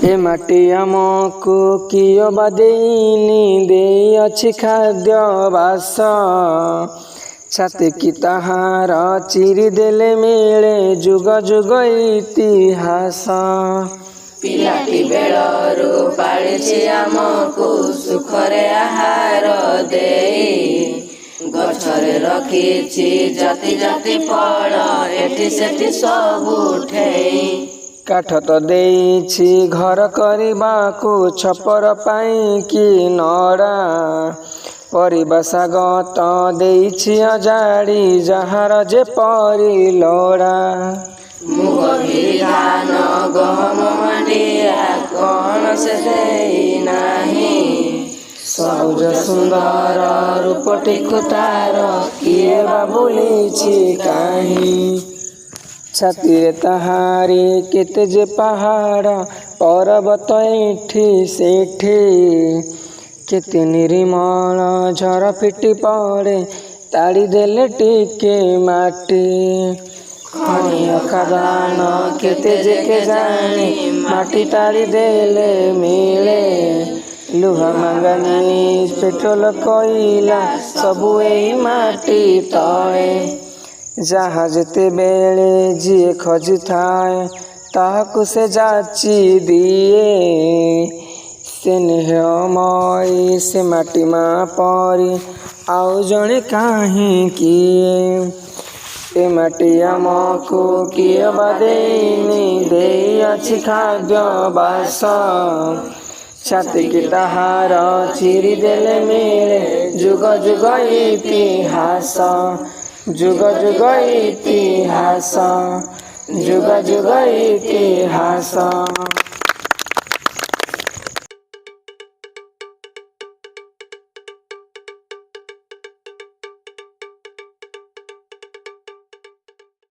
ଏ ମାଟି ଆମକୁ କିଏ ବା ଦେଇନି, ଦେଇଅଛି ଖାଦ୍ୟ ବାସ। ଛାତିକି ତାହାର ଚିରି ଦେଲେ ମିଳେ ଯୁଗ ଯୁଗ ଇତିହାସ। ପିଲାଟି ବେଳରୁ ପାଳିଛି ଆମକୁ ସୁଖରେ ଆହାର ଦେଇ। ଗଛରେ ରଖିଛି ଜାତି ଜାତି ଫଳ, ଏଠି ସେଠି ସବୁ ଠେଇ। କାଠ ତ ଦେଇଛି ଘର କରିବାକୁ, ଛପର ପାଇଁ କି ନଡ଼ା। ପରିବା ଶାଗ ତ ଦେଇଛି ଅଜାଡ଼ି, ଯାହାର ଯେପରି ଲୋଡ଼ା। ମୁଗ, ବିରି, ଧାନ, ଗହମ, ମାଣ୍ଡିଆ କଣ ସେ ଦେଇନାହିଁ? ସବୁଜ ସୁନ୍ଦର ରୂପଟିକୁ ତାର କିଏ ବା ଭୁଲିଛି କାହିଁ? ଛାତିରେ ତାହାରି କେତେ ଯେ ପାହାଡ଼ ପର୍ବତ ଏଠି ସେଠି। କେତେ ନିର୍ମଳ ଝର ଫିଟି ପଡ଼େ ତାଡ଼ି ଦେଲେ ଟିକେ ମାଟି। ଖଣି ଖାଦାନ କେତେ ଯେ କେଜାଣି, ମାଟି ତାଡ଼ି ଦେଲେ ମିଳେ। ଲୁହା, ମାଙ୍ଗାନିଜ, ପେଟ୍ରୋଲ, କୋଇଲା ସବୁ ଏଇ ମାଟି ତଳେ। ଯାହା ଯେତେବେଳେ ଯିଏ ଖୋଜିଥାଏ, ତାହାକୁ ସେ ଯାଚି ଦିଏ। ସ୍ନେହମୟୀ ସେ ମାଟି ମା ପରି ଆଉ ଜଣେ କାହିଁ କିଏ? ଏ ମାଟି ଆମକୁ କିଏ ବା ଦେଇନି, ଦେଇଅଛି ଖାଦ୍ୟ ବାସ। ଛାତିକି ତାହାର ଚିରି ଦେଲେ ମିଳେ ଯୁଗ ଯୁଗ ଇତିହାସ। ଯୁଗ ଯୁଗ ଇତିହାସ, ଯୁଗ ଯୁଗ ଇତିହାସ।